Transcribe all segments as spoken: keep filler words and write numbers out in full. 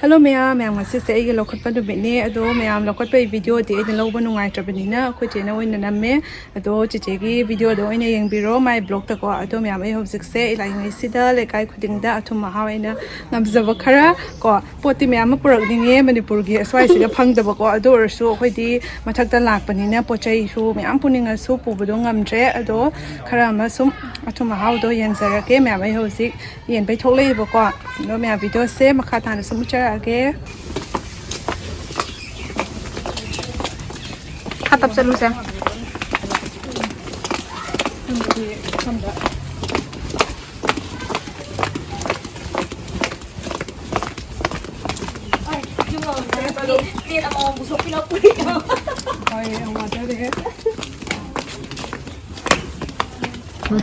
Hello ꯃꯌꯥꯝ, ꯃꯌꯥꯝ, ꯉꯁꯤꯁꯦ ꯑꯩꯒꯤ ꯂꯧꯈꯠꯄ ꯅꯨꯃꯤꯠꯅꯦ꯫ ꯑꯗꯣ ꯃꯌꯥꯝ, ꯂꯧꯈꯠꯄꯒꯤ ꯚꯤꯗꯤꯑꯣꯗꯤ ꯑꯩꯅ ꯂꯧꯕ ꯅꯨꯡꯉꯥꯏꯇ꯭ꯔꯕꯅꯤꯅ ꯑꯩꯈꯣꯏ ꯆꯦꯅ ꯑꯣꯏꯅ ꯅꯝꯃꯦ꯫ ꯑꯗꯣ ꯆꯦꯆꯦꯒꯤ ꯚꯤꯗꯤꯑꯣꯗꯣ ꯑꯣꯏꯅ ꯌꯦꯡꯕꯤꯔꯣ, ꯃꯥꯏ ꯕ꯭ꯂꯣꯛꯇꯀꯣ꯫ ꯑꯗꯣ ꯃꯌꯥꯝ, ꯑꯩ ꯍꯧꯖꯤꯛꯁꯦ ꯂꯥꯛꯏꯉꯩꯁꯤꯗ ꯂꯩꯀꯥꯏ ꯈꯨꯗꯤꯡꯗ ꯑꯊꯨꯝ ꯑꯍꯥꯎ ꯑꯩꯅ ꯉꯝꯖꯕ ꯈꯔ ꯀꯣ, ꯄꯣꯠꯇꯤ ꯃꯌꯥꯝ ꯑꯃ ꯄꯨꯔꯛꯅꯤꯡꯉꯦ ꯃꯅꯤꯄꯨꯔꯒꯤ ꯑꯁ꯭ꯋꯥꯏꯁꯤꯒ ꯐꯪꯗꯕꯀꯣ꯫ ꯑꯗꯨ ꯑꯣꯏꯔꯁꯨ ꯑꯩꯈꯣꯏꯗꯤ ꯃꯊꯛꯇ ꯂꯥꯛꯄꯅꯤꯅ ꯄꯣꯠ ꯆꯩꯁꯨ ꯃꯌꯥꯝ ꯄꯨꯅꯤꯡꯉꯁꯨ ꯄꯨꯕꯗꯣ ꯉꯝꯗ꯭ꯔꯦ꯫ ꯑꯗꯣ ꯈꯔ ꯑꯃ ꯁꯨꯝ ꯑꯊꯨꯝ ꯑꯍꯥꯎꯗꯣ ꯌꯦꯟꯖꯔꯛꯀꯦ ꯃꯌꯥꯝ꯫ ꯑꯩ ꯍꯧꯖꯤꯛ ꯌꯦꯟꯕꯩ ꯊꯣꯛꯂꯛꯏꯕꯀꯣ꯫ ꯑꯗꯣ ꯃꯌꯥꯝ, ꯚꯤꯗꯤꯑꯣꯁꯦ ꯃꯈꯥ ꯇꯥꯅ ꯁꯨꯝ ꯎꯠꯆꯔꯛꯑꯒꯦ꯫ ꯈꯥ ꯇꯞ ꯆꯠꯂꯨꯁꯦ꯫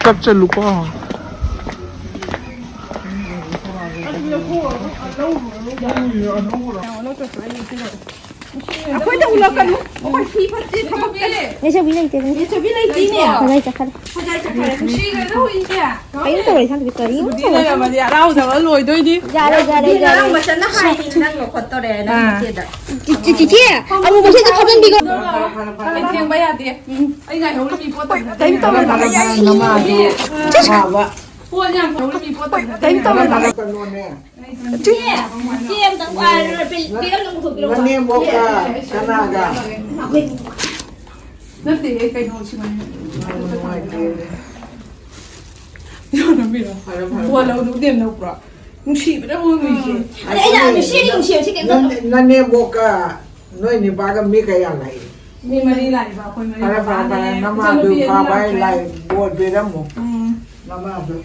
ꯆꯞ ꯆꯠꯂꯨꯀꯣ꯫ ꯑꯩꯈꯣꯏꯗ ꯎꯠꯂꯛꯀꯅꯨ꯫ ꯑꯩꯈꯣꯏ ꯁꯤ ꯐꯠꯇꯦ, ꯊꯕꯛ ꯀꯟ-, ꯂꯩꯁꯥꯕꯤ ꯂꯩꯇꯦꯅꯦ꯫ ꯂꯩꯁꯥꯕꯤ ꯂꯩꯇꯦꯅꯦ꯫ ꯍꯣꯏ, ꯆꯠꯈ꯭ꯔꯦ꯫ ꯈꯣꯏꯗꯥꯏ ꯆꯠꯈ꯭ꯔꯦ꯫ ꯅꯨꯡꯁꯤꯈ꯭ꯔꯦꯗ ꯍꯨꯏꯁꯦ꯫ ꯀꯔꯤꯝ ꯇꯧꯔꯣꯏ, ꯁꯥꯟꯇꯤ, ꯀꯔꯤꯝ ꯇꯧꯔꯣꯏ꯫ ꯂꯩꯔꯝꯃꯗꯤ ꯍꯔꯥꯎꯖꯕ ꯂꯣꯏꯗꯣꯏꯅꯤ꯫ ꯌꯥꯔꯦ, ꯌꯥꯔꯦ, ꯌꯥꯔꯦ꯫ ꯅꯪ ꯃꯆꯟꯅ ꯍꯥꯏꯔꯤꯅꯤ, ꯅꯪ ꯂꯧꯈꯠꯇꯣꯔꯦꯅ ꯑꯥ꯫ ꯅꯆꯦꯗ꯫ ꯆꯤ-, ꯆꯤ-, ꯆꯤꯆꯦ, ꯑꯃꯨꯕꯁꯦ ꯑꯝꯇ ꯊꯥꯖꯟꯕꯤꯈꯣ꯫ ꯐꯔꯦ, ꯐꯔꯦ, ꯐꯔꯦ꯫ ꯊꯦꯡꯕ ꯌꯥꯗꯦ꯫ ꯎꯝ꯫ ꯑꯩ ꯉꯥꯏꯍꯧꯔꯤ ꯃꯤ ꯄꯣꯠ ꯇꯝꯕ ꯀꯔꯤꯝ ꯇꯧꯔꯣꯏ꯫ ꯅꯃꯥꯗꯨ ꯐꯕ꯫ ꯄꯣꯠ ꯌꯥꯝ ꯍꯧꯔꯤ ꯃꯤ ꯄꯣꯠ ꯇꯝꯕ ꯀꯔꯤꯝ ꯇꯧꯔꯣꯏ꯫ ꯀꯩꯅꯣꯅꯦ꯫ ꯆꯦ, ꯆꯦ ꯑꯝꯇꯪ ꯄꯥꯏꯔꯣ, ꯄꯤ-, ꯄꯤꯔꯝꯗ ꯄꯨꯊꯣꯛꯄꯤꯔꯣ꯫ ꯅꯅꯦꯝꯕꯣꯛꯀ ꯀꯅꯥꯒ? ꯅꯠꯇꯦ, ꯀꯩꯅꯣ ꯁꯤꯃꯅꯤ꯫ ꯅꯨꯡꯉꯥꯏꯇꯦꯅꯦ꯫ ꯐꯔꯦ, ꯐꯔꯦ꯫ ꯕꯣꯜ ꯂꯧꯗꯧꯗꯤ ꯌꯥꯝ ꯅꯣꯛꯄ꯭ꯔꯣ? ꯅꯨꯡꯁꯤꯕꯅ ꯃꯣꯏ ꯃꯤꯁꯦ꯫ ꯑꯗꯩ ꯑꯩꯅ ꯅꯨꯡꯁꯤꯔꯤ, ꯅꯨꯡꯁꯤꯔꯤ, ꯁꯤ ꯀꯩꯝ ꯇꯧꯗꯦ꯫ ꯅꯅꯦꯝꯕꯣꯛꯀ ꯅꯣꯏ ꯅꯤꯄꯥꯒ ꯃꯤ ꯀꯌꯥ ꯂꯥꯛꯏ? ꯃꯤ ꯃꯔꯤ ꯂꯥꯛꯏꯕ, ꯑꯩꯈꯣꯏ ꯃꯔꯤ ꯐꯔꯦ, ꯐꯔꯦ, ꯕꯕꯥꯅꯦ, ꯐꯔꯦ꯫ ꯅꯃꯥꯗꯨ ꯏꯆꯥꯅꯨꯄꯤ ꯑꯅꯤ ꯐꯥꯕ ꯍꯥꯏ ꯂꯥꯛꯇ꯭ꯔꯦ꯫ ꯂꯥꯏ ꯕꯣꯔ ꯄꯤꯔꯝꯃꯣ꯫ ꯎꯝ꯫ ꯅꯃꯥꯗꯨ꯫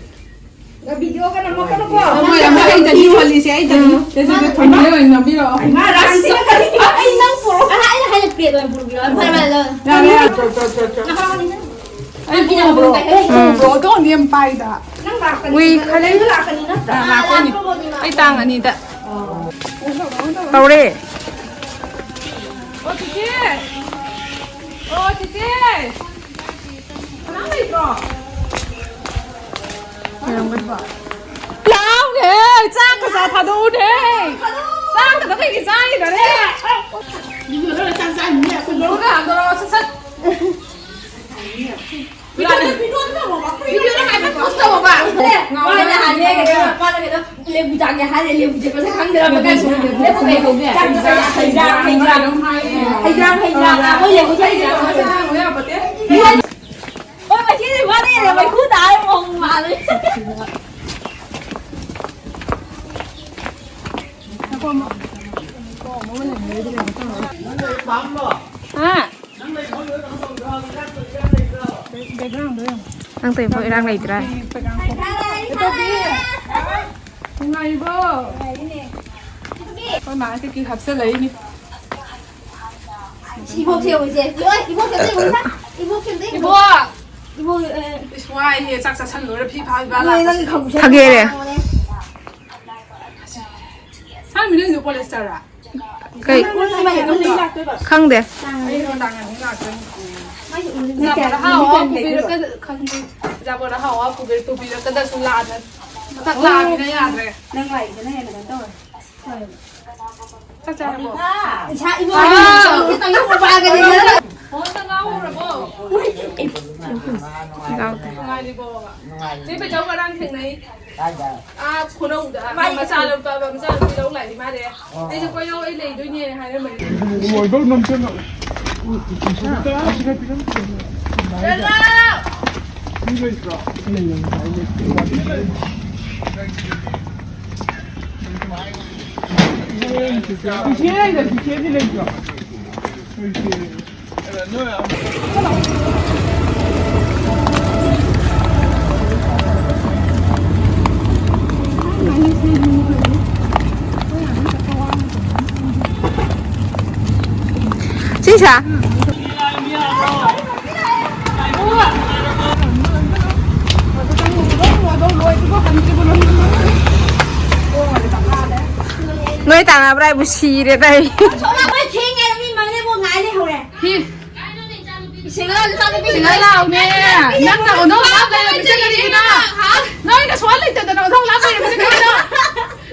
ꯅ ꯚꯤꯗꯤꯑꯣꯒ ꯅꯝꯃꯛꯀꯅꯨꯀꯣ꯫ ꯃꯣꯏ ꯑꯃ ꯑꯩ ꯆꯅꯤ ꯌꯣꯜꯂꯤꯁꯦ, ꯑꯩ ꯆꯅꯤ꯫ ꯎꯝ꯫ ꯆꯦꯆꯦꯗ ꯊꯝꯕꯤꯔꯣ, ꯑꯩ ꯅꯝꯕꯤꯔꯛꯑꯣ꯫ ꯍꯩꯃꯥ, ꯔꯥꯁꯤꯅ ꯀꯔꯤ? ꯑꯩ ꯅꯪ ꯄꯨꯔꯛꯑꯣ꯫ ꯑꯍꯥ, ꯑꯩꯅ ꯍꯥꯏꯅ ꯄ꯭ꯂꯦꯠ ꯑꯣꯏꯅ ꯄꯨꯔꯛꯄꯤꯔꯣ꯫ ꯐꯔꯦ, ꯐꯔꯦ, ꯐꯔꯦ꯫ ꯌꯥꯔꯦ, ꯌꯥꯔꯦ꯫ ꯆꯣ, ꯆꯣ, ꯆꯣ, ꯆꯣ꯫ ꯑꯩ ꯄꯨꯔꯛꯑꯣ꯫ ꯎꯝ꯫ ꯄꯨꯔꯛꯑꯣ, ꯑꯗꯣ ꯑꯃꯨꯛ ꯌꯥꯝ ꯄꯥꯏꯗ꯫ ꯅꯪ ꯂꯥꯛꯀꯅꯤ꯫ ꯎꯏ, ꯈꯜꯂꯦ꯫ ꯅꯪ ꯂꯥꯛꯀꯅꯤ ꯅꯠꯇ꯭ꯔꯥ? ꯑꯥ, ꯂꯥꯛꯇꯣꯏꯅꯤ꯫ ꯑꯩ ꯇꯥꯡ ꯑꯅꯤꯗ꯫ ꯑꯣ꯫ ꯇꯧꯔꯦ꯫ ꯑꯣ, ꯆꯤꯆꯦ꯫ ꯑꯣ, ꯆꯤꯆꯦ꯫ ꯀꯅꯥꯝ ꯂꯩꯇ꯭ꯔꯣ? ꯂꯥꯛꯑꯣꯅꯦ, ꯆꯥꯛꯀ ꯆꯥ ꯊꯥꯗꯣꯛꯎꯅꯦ꯫ ꯌꯥꯔꯦ꯫ ꯚꯤꯗꯤꯑꯣꯗ ꯂꯣꯏ ꯆꯥꯛ ꯆꯥꯏꯅꯤꯅꯦ ꯑꯩꯈꯣꯏ꯫ ꯂꯧꯔꯒ ꯍꯥꯟꯗꯣꯔꯛꯑꯣ ꯁꯠ ꯁꯠ꯫ ꯚꯤꯗꯤꯑꯣꯗ, ꯚꯤꯗꯤꯑꯣꯗ ꯍꯥꯏꯐꯦꯠ ꯄꯣꯁ ꯇꯧꯑꯣꯕ꯫ ꯃꯥꯅ ꯍꯥꯏꯔꯦ ꯀꯩꯅꯣ, ꯃꯥꯅ ꯀꯩꯅꯣ, ꯂꯦꯕꯨ ꯆꯥꯒꯦ ꯍꯥꯏꯔꯦ, ꯂꯦꯕꯨ ꯆꯦ ꯃꯁꯛ ꯈꯪꯗ꯭ꯔꯕ ꯀꯥꯏ ꯁꯨꯝ ꯂꯦꯕꯨ ꯀꯩ ꯀꯧꯒꯦ? ꯍꯩꯗ꯭ꯔꯥꯛ, ꯍꯩꯗ꯭ꯔꯥꯛ, ꯍꯩꯗ꯭ꯔꯥꯛ꯫ ꯍꯩꯗ꯭ꯔꯥꯛ, ꯍꯩꯗ꯭ꯔꯥꯛ꯫ ꯑꯩꯈꯣꯏ ꯂꯦꯕꯨ ꯆꯥꯏꯗ꯭ꯔꯥ? ꯍꯣꯏ, ꯃꯁꯤꯗꯤ ꯃꯥꯅ ꯍꯦꯟꯅ ꯃꯩꯈꯨ ꯇꯥꯔ ꯃꯑꯣꯡ ꯃꯥꯜꯂꯦ꯫ ꯍꯥ? ꯅꯪ ꯇꯧꯔꯤꯕꯣ ꯏꯔꯥꯡ ꯂꯩꯇ꯭ꯔꯥ? ꯅꯨꯡꯉꯥꯏꯔꯤꯕꯣ? ꯑꯩꯈꯣꯏ ꯃꯥ ꯀꯩꯀꯩ ꯍꯥꯞꯆꯜꯂꯛꯏꯅꯤ꯫ ꯏꯕꯣꯛꯁꯦ ꯌꯦꯡꯉꯨꯁꯦ꯫ ꯏꯕꯣꯛ, ꯏꯕꯣꯛꯁꯦ ꯑꯝꯇ ꯌꯦꯡꯉꯨꯁꯦ꯫ ꯏꯕꯣꯛꯁꯦ ꯑꯝꯇ ꯌꯦꯡꯉꯨꯁꯦ꯫ ꯏꯕꯣꯛ! ꯏꯕꯣꯛ, ꯑꯦ꯫ ꯏꯁ, ꯋꯥꯏꯍꯦ, ꯆꯥꯛ ꯆꯥꯁꯟ ꯂꯣꯏꯔ ꯐꯤ ꯐꯥꯕꯤ ꯕꯥ ꯅꯣꯏ ꯅꯪꯒꯤ ꯂꯥꯛꯄꯁꯤꯗ꯫ ꯈꯪꯕꯁꯦ ꯐꯒꯦꯔꯦ꯫ ꯌꯥꯝ ꯋꯥꯡꯉꯦ꯫ ꯁꯥꯔ ꯃꯤꯅꯨꯒꯤꯗꯣ ꯄꯣꯂꯤꯁꯇꯔꯔꯥ? ꯀꯩ? ꯎꯔꯤ ꯃꯥꯜꯂꯦ, ꯎꯔꯤ ꯂꯥꯛꯇꯣꯏꯕ꯫ ꯈꯪꯗꯦ꯫ ꯑꯩ ꯅꯨꯡꯗꯥꯡ ꯑꯅꯤ ꯂꯥꯛꯇꯣꯏꯅꯤ꯫ ꯃꯥꯏꯁꯦ ꯎꯔꯤ ꯅꯠꯇꯦ, ꯃꯥꯜꯂꯦ꯫ ꯍꯥꯎ ꯍꯥꯎ ꯎꯔꯤ ꯄꯨꯕꯤꯔꯛꯀꯗ-, ꯈꯪꯗꯦ꯫ ꯑꯆꯥꯄꯣꯠ ꯑꯍꯥꯎ ꯑꯍꯥꯎ ꯄꯨꯕꯤꯔꯛ-, ꯄꯨꯕꯤꯔꯛꯀꯗꯁꯨ ꯂꯥꯛꯑꯗ-, ꯃꯊꯛ ꯂꯥꯛꯑꯃꯤꯅ ꯌꯥꯗ꯭ꯔꯦ꯫ ꯅꯪ ꯂꯥꯛꯏꯗꯅ ꯍꯦꯟꯅ ꯀꯩꯅꯣ ꯇꯧꯔꯦ꯫ ꯆꯥꯛ ꯆꯥꯔꯕꯣ? ꯏꯁꯥ ꯏꯕꯨꯡꯉꯣ ꯍꯥꯎ! ꯈꯤꯇꯪ ꯌꯥꯝ ꯄꯥꯏꯒꯅꯤ꯫ ꯍꯣ, ꯆꯥꯛ ꯉꯥꯎꯔꯕꯣ? ꯅꯨꯡꯉꯥꯏꯔꯤꯕꯣ? ꯆꯦ ꯄꯦꯇꯧ ꯉꯔꯥꯡ ꯊꯦꯡꯅꯩ꯫ ꯑꯥ, ꯈꯨꯅꯧꯗ꯫ ꯃꯥꯏ ꯃꯆꯥꯅꯨꯄꯥ, ꯃꯆꯥꯅꯨꯄꯤ ꯂꯧ ꯂꯥꯛꯏ ꯃꯥꯅꯦ꯫ ꯑꯩꯁꯨ ꯀꯣꯏꯔꯛꯑꯣ, ꯑꯩ ꯂꯩꯗꯣꯏꯅꯦ ꯍꯥꯏꯔꯝꯕꯅꯤ꯫ ꯂꯣꯏꯕꯧ ꯅꯝꯁꯤꯜꯂꯣ꯫ ꯆꯠꯂꯣ! ꯃꯤ ꯂꯩꯇ꯭ꯔꯣ? ꯆꯤꯆꯦ ꯂꯩꯔꯦ, ꯆꯤꯆꯦꯗꯤ ꯂꯩꯇ꯭ꯔꯣ? ꯁꯤꯁꯥ꯫ ꯅꯣꯏ ꯇꯥꯟꯅꯕ꯭ꯔꯥ? ꯑꯩꯕꯨ ꯁꯤꯔꯦꯗ ꯑꯩ꯫ ꯁꯣꯝꯗ ꯑꯩꯈꯣꯏ ꯊꯦꯡꯉꯦ, ꯃꯤ ꯃꯔꯤꯕꯨ ꯉꯥꯏ ꯂꯩꯍꯧꯔꯦ꯫ ꯍꯤ꯫ ꯁꯤꯡꯒꯜ ꯂꯥꯎꯅꯦ꯫ ꯅꯪꯅ ꯑꯣꯟꯊꯣꯛ ꯂꯥꯞ ꯂꯩꯔꯝꯃꯤꯁꯦ ꯀꯔꯤꯒꯤꯅꯣ? ꯅꯣꯏꯅ ꯁꯣꯜ ꯂꯩꯇꯗꯅ ꯑꯣꯟꯊꯣꯛ ꯂꯥꯞ ꯂꯩꯔꯝꯃꯤꯁꯦ ꯀꯔꯤꯒꯤꯅꯣ?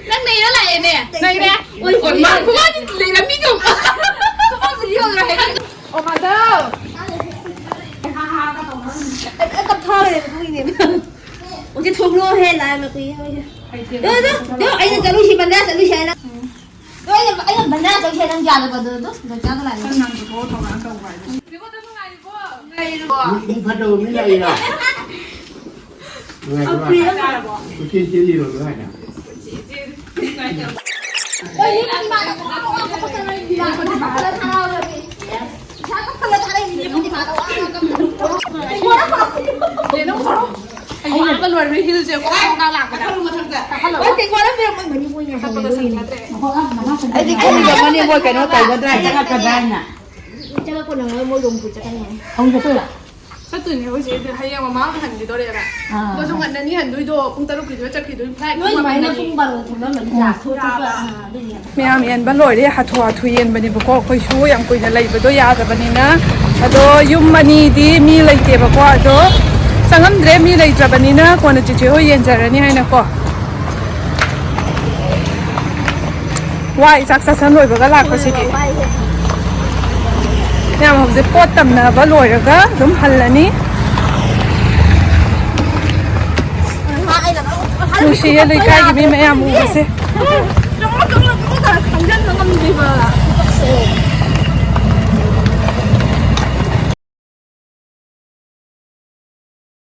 ꯅꯪ ꯅꯩꯔ ꯂꯥꯛꯑꯦꯅꯦ꯫ ꯅꯩꯔꯦ꯫ ꯑꯣꯏ, ꯑꯣꯏ, ꯃꯥ ꯈꯨꯕꯥꯛꯇꯤ ꯌꯥꯝꯅ ꯀꯨꯏ ꯍꯥꯏꯁꯦ꯫ ꯑꯗꯣ, ꯑꯗꯣ, ꯑꯗꯣ, ꯑꯩꯅ ꯆꯠꯂꯨꯁꯤ, ꯕꯟꯗꯥ ꯆꯠꯂꯨꯁꯤ ꯍꯥꯏꯅ꯫ ꯑꯗꯣ ꯑꯩꯅ, ꯑꯩꯅ ꯕꯟꯗꯥ ꯆꯠꯂꯨꯁꯤ ꯍꯥꯏꯅ ꯌꯥꯗꯕ ꯑꯗꯣ, ꯑꯗꯣ, ꯕꯟꯗꯥꯗꯣ ꯂꯥꯛꯑꯦ꯫ ꯅꯪ ꯅꯪ ꯄꯨꯊꯣꯛꯑ ꯊꯧꯔꯥꯡ ꯇꯧꯕ ꯍꯥꯏꯗꯣ꯫ ꯅꯨꯡꯉꯥꯏꯔꯤꯕꯣ? ꯅꯨꯡꯉꯥꯏꯔꯤꯕꯣ? ꯅꯨꯡꯉꯥꯏꯔꯤꯕꯣ? ꯀꯣꯏꯆꯦꯟ ꯆꯦꯜꯂꯤꯔꯣ ꯅꯣꯏ ꯍꯥꯏꯅ? ꯑꯩꯗꯤ ꯈꯜꯂꯤꯕ ꯃꯅꯦꯝꯕꯣꯏ ꯀꯩꯅꯣ ꯇꯧꯒꯗ꯭ꯔꯥ, ꯆꯪꯉꯛꯀꯗ꯭ꯔꯥ ꯍꯥꯏꯅ꯫ ꯆꯠꯇꯣꯏꯅꯦ ꯑꯩꯈꯣꯏꯁꯦ꯫ ꯍꯌꯦꯡ ꯃꯃꯥ ꯍꯟꯈꯤꯗꯣꯔꯦꯕ꯫ ꯑꯥ꯫ ꯑꯗꯣ ꯁꯣꯝ ꯉꯟꯅꯅꯤ ꯍꯟꯗꯣꯏꯗꯣ, ꯄꯨꯡ ꯇꯔꯨꯛꯀꯤꯗꯨꯗ ꯆꯠꯈꯤꯗꯣꯏꯅꯤ꯫ Flight ꯅꯣꯏ ꯄꯨꯡ ꯑꯗꯨꯃꯥꯏꯅ ꯃꯥꯄꯟꯗꯅꯤ꯫ ꯄꯨꯡ ꯕꯥꯔꯣ ꯊꯣꯛꯂꯝꯃꯗꯤ ꯌꯥꯕ꯫ ꯆꯥꯊꯣꯛ ꯊꯣꯛꯄ, ꯑꯥ, ꯑꯗꯨꯅꯦ꯫ ꯃꯌꯥꯝ ꯌꯦꯟꯕ ꯂꯣꯏꯔꯦ, ꯍꯥꯊꯨ ꯍꯥꯊꯨ ꯌꯦꯟꯕꯅꯦꯕꯀꯣ꯫ ꯑꯩꯈꯣꯏꯁꯨ ꯌꯥꯝ ꯀꯨꯏꯅ ꯂꯩꯕꯗꯣ ꯌꯥꯗꯕꯅꯤꯅ꯫ ꯑꯗꯣ ꯌꯨꯝ ꯑꯅꯤꯗꯤ ꯃꯤ ꯂꯩꯇꯦꯕꯀꯣ꯫ ꯑꯗꯣ ꯆꯪꯉꯝꯗ꯭ꯔꯦ, ꯃꯤ ꯂꯩꯇ꯭ꯔꯕꯅꯤꯅ꯫ ꯀꯣꯟꯅ ꯆꯤꯆꯦ ꯍꯣꯏ ꯌꯦꯟꯖꯔꯅꯤ ꯍꯥꯏꯅꯀꯣ꯫ ꯋꯥꯏ ꯆꯥꯛ ꯆꯥꯁꯟ ꯂꯣꯏꯕꯒ ꯂꯥꯛꯄꯁꯤꯗꯤ꯫ ꯃꯌꯥꯝ ꯍꯧꯖꯤꯛ ꯄꯣꯠ ꯇꯝꯅꯕ ꯂꯣꯏꯔꯒ ꯑꯗꯨꯝ ꯍꯜꯂꯅꯤ꯫ ꯅꯨꯡꯁꯤꯌꯦ ꯂꯩꯀꯥꯏꯒꯤ ꯃꯤ ꯃꯌꯥꯝ ꯎꯕꯁꯦ꯫ ꯈꯪꯖꯟꯕ ꯉꯝꯗ꯭ꯔꯤꯕ꯫